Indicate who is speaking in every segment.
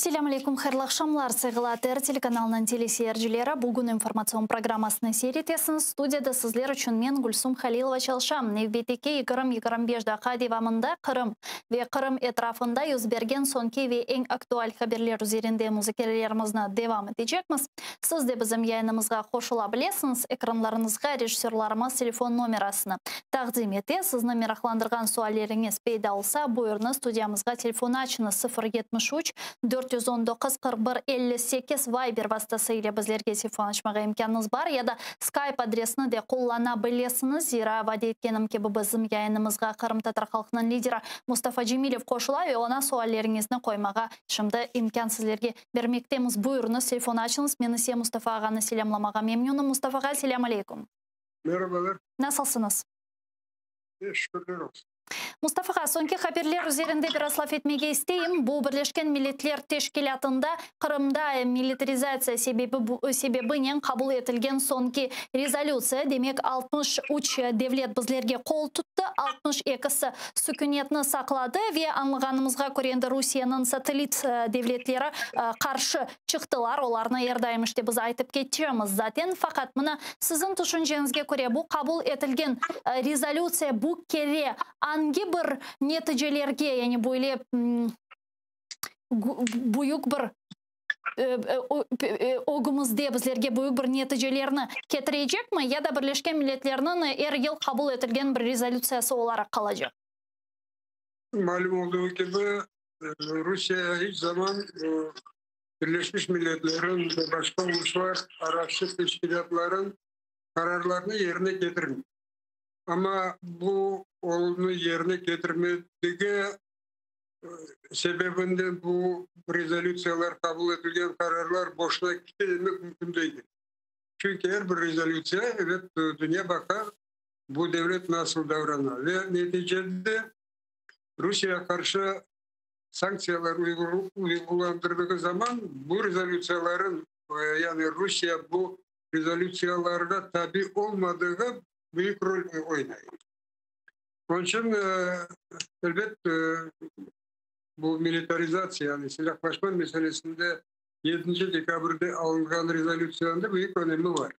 Speaker 1: Selâm aleyküm, hayırlı aqşamlar, sayğılı ATR telekanalınıñ teleseyircileri. Bugün informatsion programmasını seyir etesiñiz. Studiyada sizler içün men, Gülsum Halilova, çalışam. Nevbetteki yigirmi-yigirmi beş daqqa devamında Qırım ve Qırım etrafında yüz bergen soñki ve eñ aktual haberler üzerinde muzakerelerimizni devam etecekmiz. Siz de bizim yayınımızğa qoşula bilesiñiz. Ekranlarıñızğa rejissörlarımız telefon nomerasını taqdim ete. Sizni meraqlandırğan sualleriñiz peyda olsa, buyurıñız, studiyamızğa telefon açıñız, 0 73 419 41 58 Viber vastası ile bizlerge telefon açmağa imkânıñız bar ya da Skype adresini de qullana bilesiñiz. Zira, vade etkenim kibi, bizim yayınımızğa qırımtatar halqınıñ lideri Mustafa Cemilev qoşula ve oña sualleriñizni qoymağa şimdi imkân sizlerge bermektemiz. Buyurıñız, telefon açıñız. Men ise Mustafa ağanı selâmlamağa memnünim. Mustafa ağa, selâm aleyküm.
Speaker 2: Merhabalar.
Speaker 1: Nasılsıñız?
Speaker 2: Şükürler olsun.
Speaker 1: Mustafa ağa, soñki haberler üzerinde biraz laf etmege isteyim. Bu Birleşken Milletler Teşkilâtında Qırımda militarizatsiya sebebi sebebinen qabul etilgen soñki rezolütsiya, demek, 63 devlet bizlerge qol tuttı, 62-si sükünetni saqladı ve añlağanımızğa köre, endi Rusiyeniñ satellit devletleri qarşı çıqtılar, olarnı er daim işte biz aytıp keçemiz zaten. Faqat mına siziñ tüşünceñizge köre, bu qabul etilgen rezolütsiya bu kere angi bir neticelerge, yani böyle büyük bir ögümizde bizlerge büyük bir neticelerni ketirecekmi ya da Birleşken Milletlerniñ er yıl qabul etilgen bir rezolütsiyası olaraq qalacaq?
Speaker 2: Malüm olduğu kibi, Rusiye hiç zaman Birleşmiş Milletler'in ve başqa uluslararası teşkilâtların qararlarını yerine ketirmey. Ama bu onı yerine ketirmedigi sebebinden bu rezolütsiyalar qabul etilgen qararlar boşuna gitti demek mümkün degil. Çünki er bir rezolütsiya, evet, dünya baqa, bu devlet nasıl davrana. Ve neticede Rusiye qarşı sanktsiyalar uygulandırdığı zaman bu rezolütsiyaların, yani Rusiye bu rezolütsiyalarğa tabi olmadığı büyük rol oynay. Onun için elbet bu militarizatsiya, yani silahlaşma meselesinde 7 dekabrde alınğan rezolütsiyanın büyük önemi var.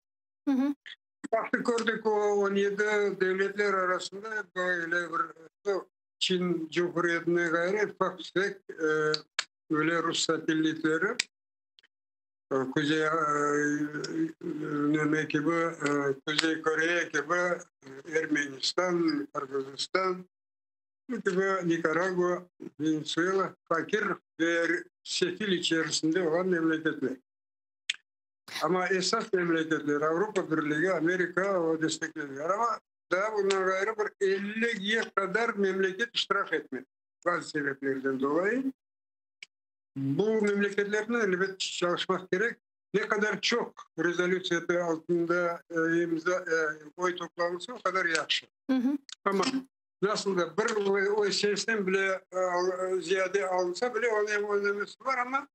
Speaker 2: Baktık gördük o 17 devletler arasında böyle bir Çin Cumhuriyeti'ne gayrı ufak tüfek öyle Rus satellitleri Kuzey neme kibi Kuzey Koreya kibi Ermenistan, Qırğızistan kibi Nikaragua, Venesuela fakir ve sefil içerisinde olan memleketler. Ama esas memleketler Avropa Birligi, Amerika o desteklediler. Ama daha bundan gayrı bir 50'ye kadar memleket iştirak etmedi. Bazı sebeplerden dolayı. Bu memleketlerle elbet çalışmaq kerek. Ne kadar çok rezolütsiya altında imza oy toplanılsa o kadar yahşı. Ama nasıl da bir oy sesten bile ziyade alınsa bile onun önemlisi var ama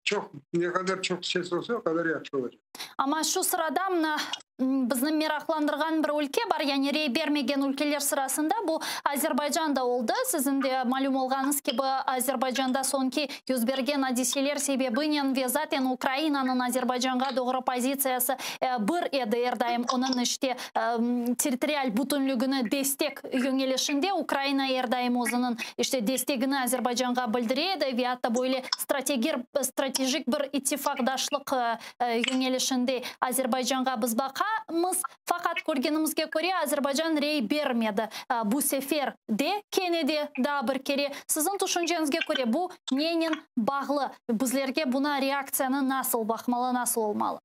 Speaker 2: çoq ne kadar çoq ses olsa o kadar yahşı olacaq.
Speaker 1: Amma şu sırada mına bizni meraqlandırğan bir ülke bar, yani rey bermegen ülkeler sırasında bu Azerbaycan da oldı. Siziñ de malüm olğanıñız kibi, Azerbaycanda soñki yüz bergen adiseler sebebinen ve zaten Ukrainanıñ Azerbaycanğa doğru pozitsiyası bir edi er daim onıñ işte territorial bütünligini destek yöñelişinde Ukraina er daim özüniñ işte destegini Azerbaycanğa bildire edi ve atta böyle stratejik bir ittifaqdaşlıq yöñelişinde Azerbaycanğa biz baqamız. Faqat körgenimizge köre Azerbaycan rey bermedi. Bu sefer de kene de daa bir kere siziñ tüşünceñizge köre bu nenen bağlı? Bizlerge buna reaktsiyanı nasıl baqmalı, nasıl olmalı?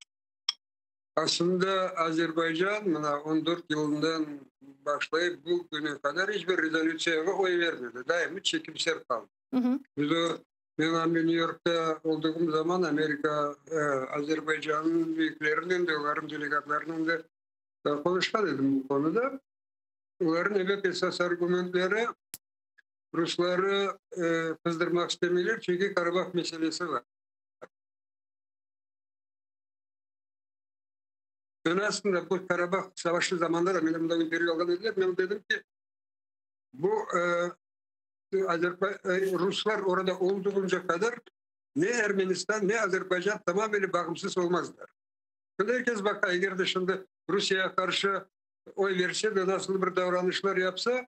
Speaker 2: Aslında Azerbaycan mına 14 yılından başlayıp bu güne kadar hiçbir rezolütsiyağa oy vermedi. Daima çekimser qaldı. Biz o men New York'ta olduğum zaman Amerika Azerbaycan'ın büyüklerinen de onların delegatlarınen de konuşqan edim bu konuda. Onların evet esas argumentleri Rusları qızdırmaq istemeyler, çünki Karabah meselesi var. Ben aslında bu Karabah savaşı zamanında da benim bundan intervyu alğan ediler. Men dedim ki bu Ruslar orada olduğunca kadar. Ne Ermenistan, ne Azerbaycan tamamıyla bağımsız olmazlar. Şimdi herkes baqa, eger de şimdi Rusiyege qarşı oy verse de nasıl bir davranışlar yapsa,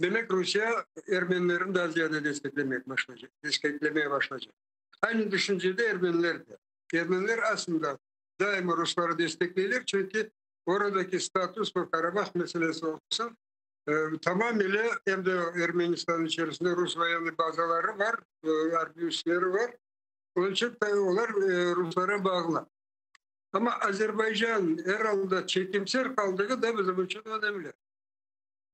Speaker 2: demek Rusiye ermenilerni daa ziyade desteklemek başlaycaq, desteklemeye başlaycaq. Aynı düşüncede ermeniler de. Ermeniler aslında daima rusları destekleyler, çünki oradaki status ve Karabah meselesi olsun, tamamıyla em de Ermenistan içerisinde rus voyenniy bazaları var, arbiy üsleri var. Onıñ içün olar ruslara bağlı. Amma Azerbaycan er alda çekimser qaldığı da bizim içün önemli.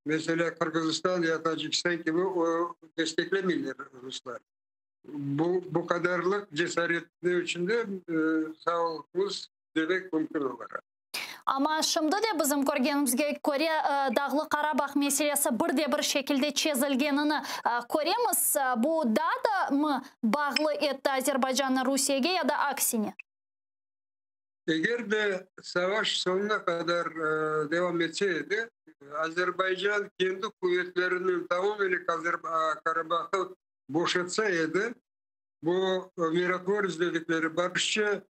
Speaker 2: Meselâ, Qırğızistan ya Tacikistan kibi o desteklemeyler ruslar. Bu, bu qadarlıq cesaretli içün de sağ oluñız demek mümkün olara.
Speaker 1: Amma şimdi de bizim körgenimizge köre, Dağlı Qarabağ meselesi bir de bir şekilde çezilgenini köremiz. Bu daa da mı bağlı etti Azerbaycannı Rusiyege ya da aksine?
Speaker 2: Eger de savaş soñuna qadar devam etse edi, Azerbaycan kendi quvetlerinen tamamile Karabahı boşatsa edi, bu mirotvorets dedikleri barışçı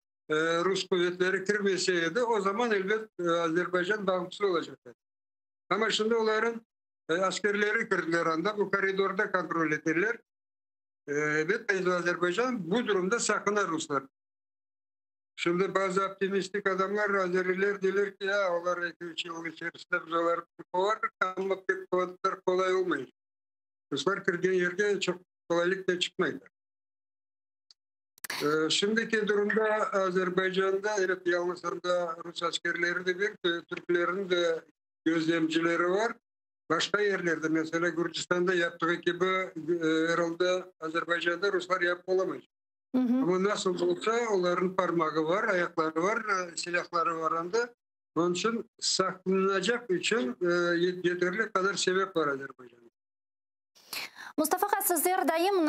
Speaker 2: rus quvetleri kirmese edi, o zaman, elbet, Azerbaycan bağımsız olacaq edi. Amma şimdi olarnıñ askerleri kirdiler anda, bu koridorda kontrol eteler. Elbet, Azerbaycan bu durumda saqına ruslar. Şimdi bazı optimistik adamlar, azeriler deyler ki, ya, olar eki-üç yıl içerisinde biz olarnı qovarıq, amma pek o qolay olmaycaq. Ruslar kirgen yerge çoq qolaylıqnen çıqmaylar. Şimdiki durumda Azerbaycanda, evet, yalnız anda rus askerleri de bir, türklerniñ de gözlemcileri var. Başqa yerlerde, meselâ, Gürcistanda yaptığı kibi, er alda Azerbaycanda ruslar yapıp olamaycaq. Amma nasıl olsa, olarnıñ parmağı var, ayaqları var, silâhları var anda. Onıñ içün saqlanacaq içün yeterli qadar sebep bar Azerbaycanda.
Speaker 1: Mustafa ağa, sizler daim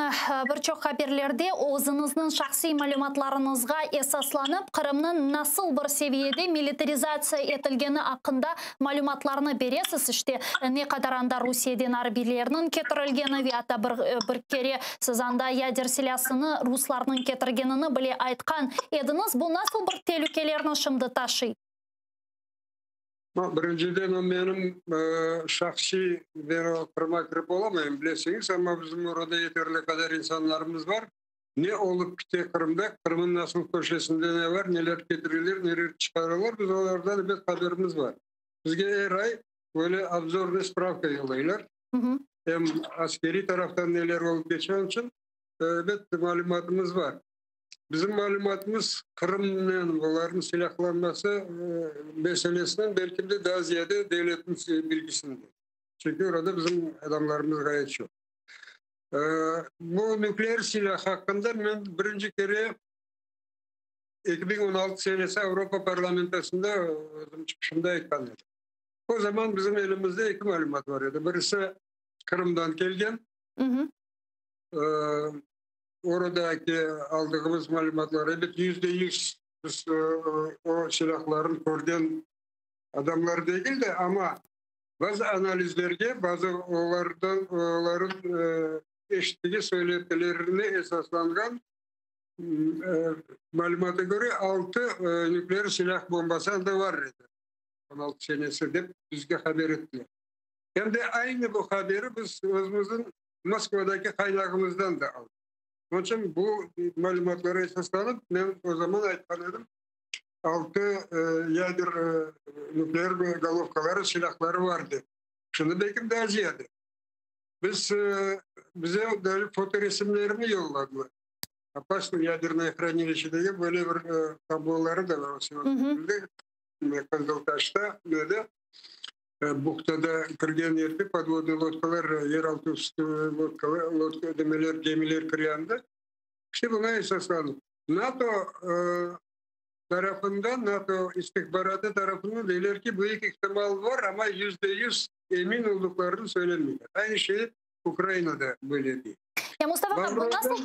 Speaker 1: bir çoq haberlerde özüñizniñ şahsiy malümatlarıñızğa esaslanıp, Qırımnıñ nasıl bir seviyede militarizatsiya etilgeni aqqında malümatlarnı beresiz. İşte, ne qadar anda Rusiyeden arbiylerniñ ketirilgeni ve atta bir bir kere siz anda yader silâsını ruslarnıñ ketirgenini bile aytqan ediñiz. Bu nasıl bir telükelerni şimdi taşıy?
Speaker 2: Birinciden, o menim şahsiy, men o Qırımğa kirip olamayım, bilesiñiz, amma bizim orada yeterli qadar insanlarımız bar. Ne olıp kite Qırımda, Qırımnıñ nasıl köşesinde ne bar, neler ketireler, neler çıqaralar, biz olardan ebet haberimiz bar. Bizge er ay böyle obzornıy spravka yollaylar. Em askeriy taraftan neler olıp keçe, onıñ içün ebet malümatımız bar. Bizim malümatımız Qırımnen olarnıñ silâhlanması meselesinen belki de daa ziyade devletniñ bilgisinde. Çünki orada bizim adamlarımız ğayet çoq. Bu nükleer silâh aqqında men birinci kere 2016 senesi Avropa parlamentosında özüm çıqışımda aytqan edim. O zaman bizim elimizde eki malümat bar edi. Birisi Qırımdan kelgen. Oradaki aldığımız malümatlar, ebet, %100 biz o silâhlarnı körgen adamlar degil de, amma bazı analizlerge, bazı olardan, olarnıñ eşittigi söyletilerine esaslanğan malümata köre, altı nükleer silâh bombası anda bar edi, 16 senesi, dep bizge haber ettiler. Em de aynı bu haberi biz özümizniñ Moskvadaki qaynağımızdan da aldıq. Onıñ içün bu malümatlara esaslanıp, men o zaman aytqan edim, altı yader nükleer golovkaları, silâhları bar dep. Şimdi belki daa ziyade. Biz, bize fotoresimlerini yolladılar. Opasnoye yadernıye hranilişçe degen böyle bir tabloları da bar. Qızıltaşta, nede. Buhtada kirgen yerde podvodnıy lodkalar, yeraltı üstü lodkalar, lodka demeler, gemiler kirgende. İşte buña esaslanıp, NATO tarafından, NATO istihbaratı tarafından deyler ki, büyük ihtimal bar, amma %100 emin olduqlarını söylemeyler. Aynı şey Ukraina da böyle dey.
Speaker 1: Ya Mustafa ağa, bu nasıl,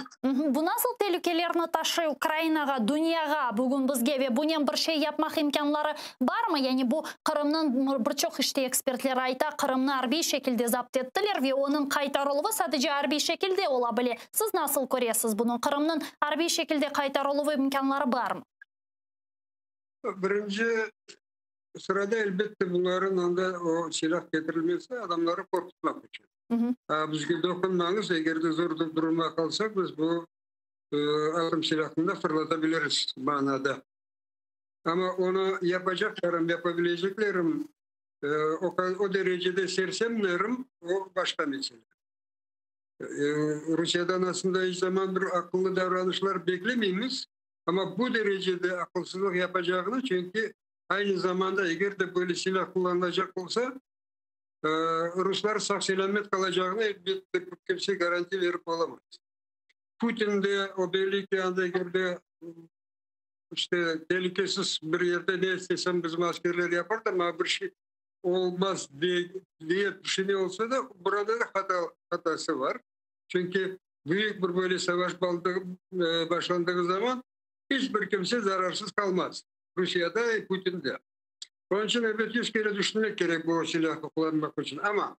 Speaker 1: bu nasıl telükelerni taşıy Ukrainağa, dünyağa bugün bizge ve bunen bir şey yapmaq imkânları barmı? Yani bu Qırımnıñ, bir çoq işte ekspertler ayta, Qırımnı arbiy şekilde zapt ettiler ve onıñ qaytarıluvı sadece arbiy şekilde ola bile. Siz nasıl köresiz bunıñ, Qırımnıñ arbiy şekilde qaytarıluvı imkânları barmı?
Speaker 2: Birinci sırada, elbette, bunların anda o silâh ketirilmesi adamları qorqutmaq içün. Bizge doqunmañız, eger de zor durumğa qalsaq, biz bu atom silâhını da fırlata biliriz manada. Amma onı yapacaqlarım, yapabileceklerim, o, o derecede sersemlerim, o başqa mesele. Rusiyadan aslında iç zaman bir aqıllı davranışlar beklemeymiz, amma bu derecede aqılsızlıq yapacağını, çünki aynı zamanda eger de böyle silâh qullanılacaq olsa, ruslar sağ-selâmet qalacağını elbette kimse garanti verip olamaz. Putin de o belli ki, anda eger de işte telükesiz bir yerde ne istesem bizim askerler yapar da, amma bir şey olmaz diye tüşüne olsa da, burada da hatası var. Çünki büyük bir böyle savaş başlandığı zaman iç bir kimse zararsız qalmaz. Rusiyada, Putin de. Onıñ içün elbet 100 kere düşünmek kerek bu silâhnı qullanmaq içün. Amma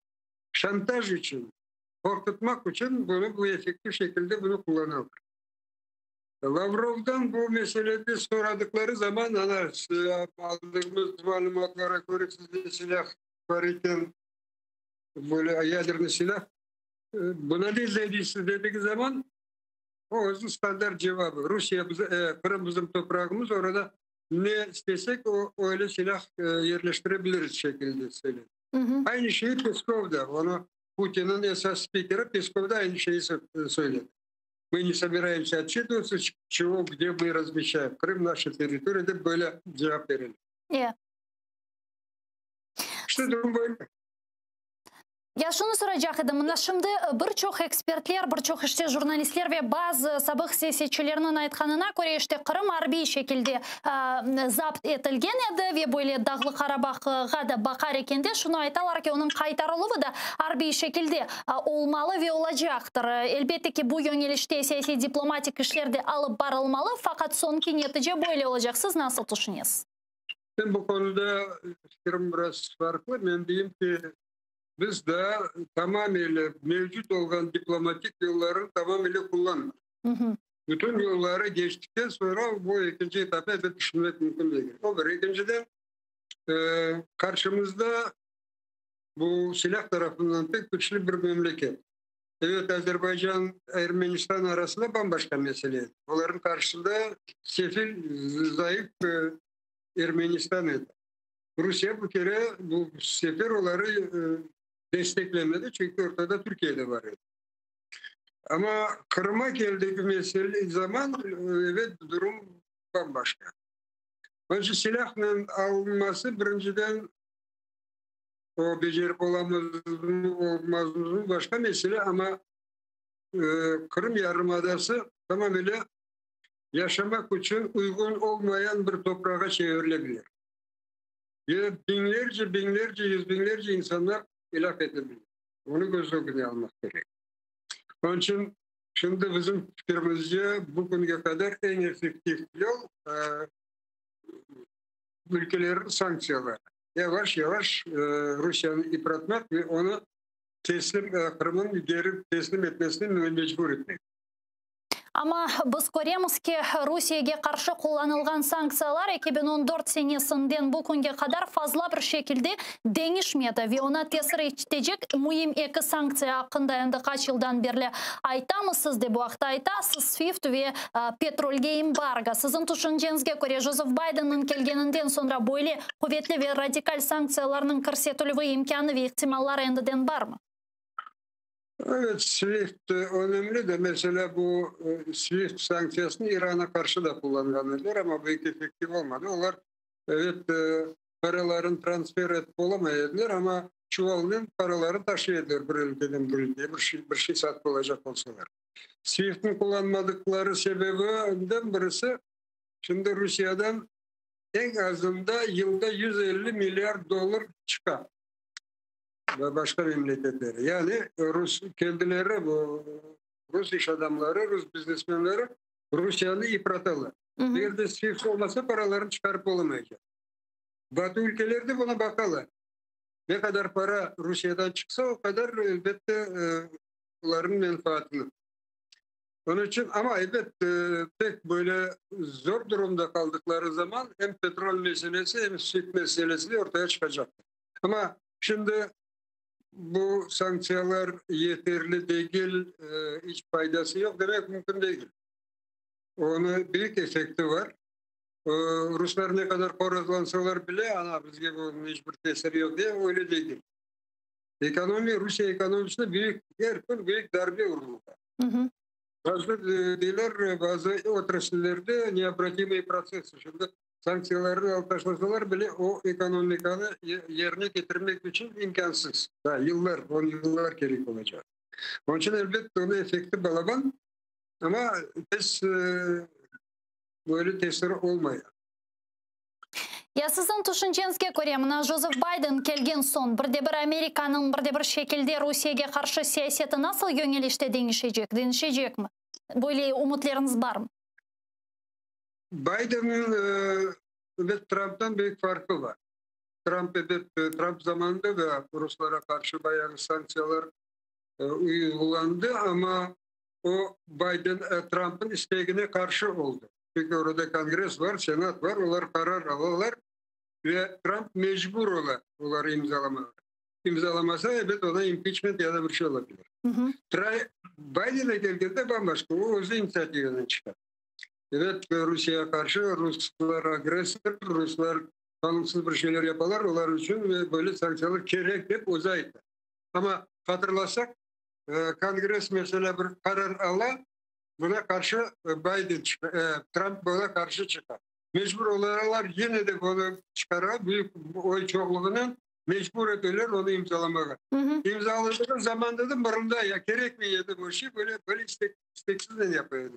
Speaker 2: şantaj içün, qorqutmaq içün bunı bu effektiv şekilde bunı qullanalar. Lavrovdan bu meselede soradıqları zaman, ana, aldığımız malümatlara köre, sizde silâh bar eken, böyle yaderный silâh, buna ne deysiz dedigi zaman, o özüniñ standart cevabı: Rusiye, Qırım bizim toprağımız, orada ne istesek, o öyle silâh yerleştire biliriz şekilde söyledi. Aynı şeyi Peskov da, onı Putinniñ esas spikeri Peskov da aynı şeyi söyledi. Мы не собираемся отчитываться, чего, где мы размещаем. Крым наша территория dep böyle cevap beredi. İşte durum böyle.
Speaker 1: Ya şunı soracaq edim, mına şimdi bir çoq ekspertler, bir çoq işte jurnalistler ve bazı sabıq siyasetçilerniñ aytqanına köre, işte Qırım arbiy şekilde zapt etilgen edi ve böyle Dağlı Qarabağğa da baqar ekende şunı aytalar ki, onıñ qaytarıluvı da arbiy şekilde olmalı ve olacaqtır. Elbette ki, bu yöñelişte siyasiy diplomatik işler de alıp barılmalı, faqat soñki netice böyle olacaq. Siz nasıl tüşünesiz?
Speaker 2: Men bu konuda fikrim biraz farqlı. Men deyim ki, biz daa tamamıyla mevcut olğan diplomatik yollarını tamamıyla qullanmadıq. Bütün yolları geçtikten soñra bu ekinci etapı elbet tüşünmek mümkün degil. O bir. Ekinciden, qarşımızda bu silâh tarafından pek küçlü bir memleket. Evet, Azerbaycan, Ermenistan arasında bam-başqa mesele edi. Olarnıñ qarşısında sefil, zayıf Ermenistan edi. Rusiye bu kere, bu sefer oları desteklemedi, çünki ortada Türkiye de bar edi. Amma Qırıma keldigi mesele zaman, evet, durum bam-başqa. Onıñ içün silâhnen alınması, birinciden, o becerip olamızmı, olmazmızmı başqa mesele, amma Qırım yarımadası tamamile yaşamaq içün uyğun olmayan bir toprağa çevirile bilir. Ve biñlerce, biñlerce, yüz biñlerce insanlar elâk ete bilir. Onı köz ögüne almaq kerek. Onıñ içün şimdi bizim fikirimizce bu künge qadar eñ effektiv yol ülkelerniñ sanktsiyaları. Yavaş-yavaş Rusiyeni ipratmaq ve onı teslim, Qırımnıñ geri teslim etmesine mecbur etmek.
Speaker 1: Amma biz köremiz ki, Rusiyege qarşı qullanılğan sanktsiyalar 2014 senesinden bu künge qadar fazla bir şekilde deñişmedi ve oña tesir etecek müim eki sanktsiya aqqında endi qaç yıldan berli aytamız, siz de bu aqta aytasız, SWIFT ve petrolge embargo. Siziñ tüşünceñizge köre, Jozef Baydenniñ kelgeninden soñra böyle quvetli ve radikal sanktsiyalarnıñ kirsetilüvi imkânı ve ihtimalları endiden barmı?
Speaker 2: Evet, SWIFT önemli de, mesela bu SWIFT sanktsiyasını İran'a qarşı da qullanğan ediler, amma büyük effektiv olmadı. Olar, evet, paralarını transfer etip olamay ediler, amma çuvalnen paraları taşıy ediler bir ülkeden bir ülkeye, bir şey, bir şey satıp alacaq olsalar. SWIFTni qullanmadıqları sebebinden birisi, şimdi Rusiyadan eñ azında yılda 150 milliard dollar çıqa ve başqa memleketlere. Yani rus kendileri bu. Rus iş adamları, rus biznesmenleri Rusiyanı yıpratalar. Eger de SWIFT olmasa, paralarını çıqarıp olamaycaq. Batı ülkeleri de buna baqalar. Ne qadar para Rusiyadan çıqsa, o qadar, elbette, olarnıñ menfaatına. Onıñ içün, amma, elbet, pek böyle zor durumda qaldıqları zaman em petrol meselesi, em SWIFT meselesi de ortaya çıqacaqtır. Amma şimdi bu sanktsiyalar yeterli degil, iç faydası yoq demek mümkün degil. Onı büyük effekti bar. Ruslar ne qadar horazlansalar bile, ana, bizge bunıñ iç bir tesiri yoq diye, öyle degil. Ekonomiya, Rusiye ekonomisine büyük, er kün büyük darbe uruldı. Bazı deyler, bazı otrasllerde neobratimiy protsessi, şimdi sanktsiyalarnı alıp taşlasalar bile, o ekonomikanı yerine ketirmek içün imkânsız. Daa yıllar, on yıllar kerek olacaq. Onıñ içün, elbette, onıñ effekti balaban, amma tez böyle tesiri olmay.
Speaker 1: Ya siziñ tüşünceñizge köre, mına Jozef Bayden kelgen soñ, bir de bir Amerikanıñ bir de bir şekilde Rusiyege qarşı siyaseti nasıl yöñelişte deñişecek, deñişecekmi? Böyle ümütleriñiz barmı?
Speaker 2: Baydenniñ, ebet, Tramptan büyük farqı bar. Tramp, ebet, Tramp zamanında da ruslara qarşı bayağı sanktsiyalar uyğulandı, amma o Bayden, Trampnıñ istegine qarşı oldı. Çünki orada Kongress bar, Senat bar, olar qarar alalar ve Tramp mecbur ola oları imzalamağa. İmzalamasa, ebet, ona impiçment ya da bir şey ola bilir. Bayden'e kelgende bam-başqa, o özü inisiativanen çıqa. Evet, Rusiyege qarşı, ruslar agressor, ruslar qanunsız bir şeyler yapalar, olar içün ve böyle sanktsiyalar kerek dep özü ayta. Amma hatırlasaq, Kongress, meselâ, bir qarar ala, Buna qarşı Bayden Tramp buna qarşı çıqa. Mecbur olalar yine de bunı çıqara, büyük oy çoqluğınen mecbur eteler onı imzalamağa. İmzaladığı zamanda da mırılday, ya kerekmey edi bu şey, böyle böyle istek, isteksiznen yapa edi.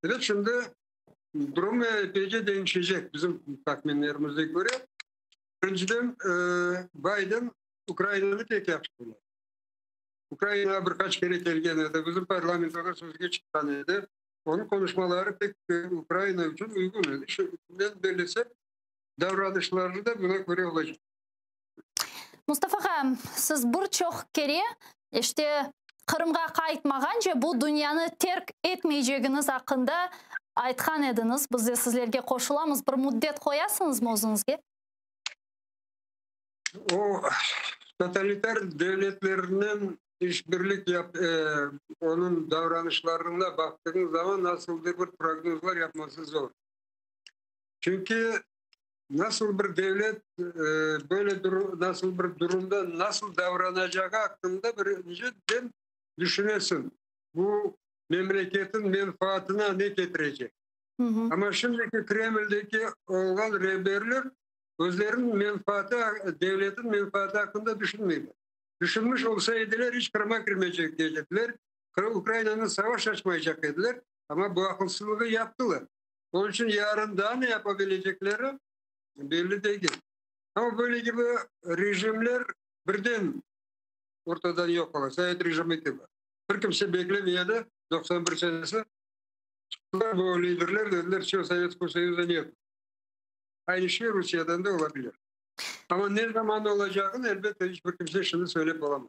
Speaker 2: Evet, şimdi durum epeyce deñişecek bizim tahminlerimizge köre. Birinciden, Bayden Ukrainanı pek yahşı bile. Ukrainağa bir qaç kere kelgen edi, bizim parlamentoda sözge çıqqan edi. Onıñ qonuşmaları pek Ukraina içün uyğun edi. Şu, men bellesem, davranışları da buna köre olacaq.
Speaker 1: Mustafa ağa, siz bir çoq kere, işte, Qırımğa qaytmağance bu dünyanı terk etmeycegiñiz aqqında aytqan ediñiz. Biz de sizlerge qoşulamız. Bir müddet qoyasıñızmı özüñizge?
Speaker 2: O, totalitar devletlerinen işbirlik yap, onıñ davranışlarına baqtığıñ zaman nasıldır bir prognozlar yapması zor. Çünki nasıl bir devlet böyle nasıl bir durumda nasıl davranacağı aqqında birinciden düşünesiñ, bu memleketin menfaatına ne ketirecek. Amma şimdiki Kremldeki olğan reberler Özleriniñ menfaatı, devletniñ menfaatı aqqında düşünmeyler. Düşünmüş olsa ediler, iç Qırımğa kirmeycek ediler, Ukrainanı savaş açmaycaq ediler, amma bu aqılsızlığı yaptılar. Onıñ içün yarın daa ne yapa bilecekleri belli degil. Amma böyle kibi rejimler birden ortadan yoq ola, sovet rejimi kibi. Bir kimse beklemey edi, 91 senesi çıqtılar bu liderler, dediler, vsё, Sovetskogo Soyuza net. Aynı şey Rusiyadan da ola bilir. Amma ne zaman olacağını, elbette, iç bir kimse şimdi söylep olamaz.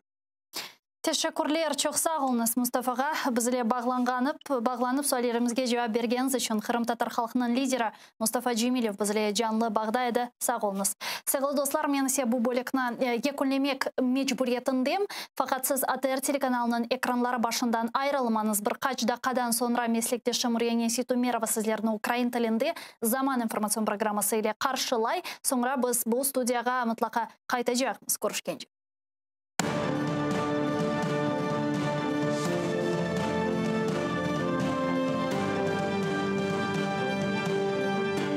Speaker 1: Teşekkürler, çoq sağ oluñız, Mustafa ağa, biz ile bağlanğanıp, bağlanıp suallerimizge cevap bergeniñiz içün. Qırımtatar halqınıñ lideri Mustafa Cemilev biz ile canlı bağda edi. Sağ oluñız. Sevgili dostlar, men ise bu bölükni yekünlemek mecburiyetindem. Faqat siz ATR telekanalınıñ ekranları başından ayrılmañız. Bir qaç daqqadan soñra meslekdeşim Reniya Seytumerova sizlerni ukrain tilinde Zaman informatsion programması ile qarşılay. Soñra biz bu studiyağa mıtlaqa qaytacaqmız. Körüşkence.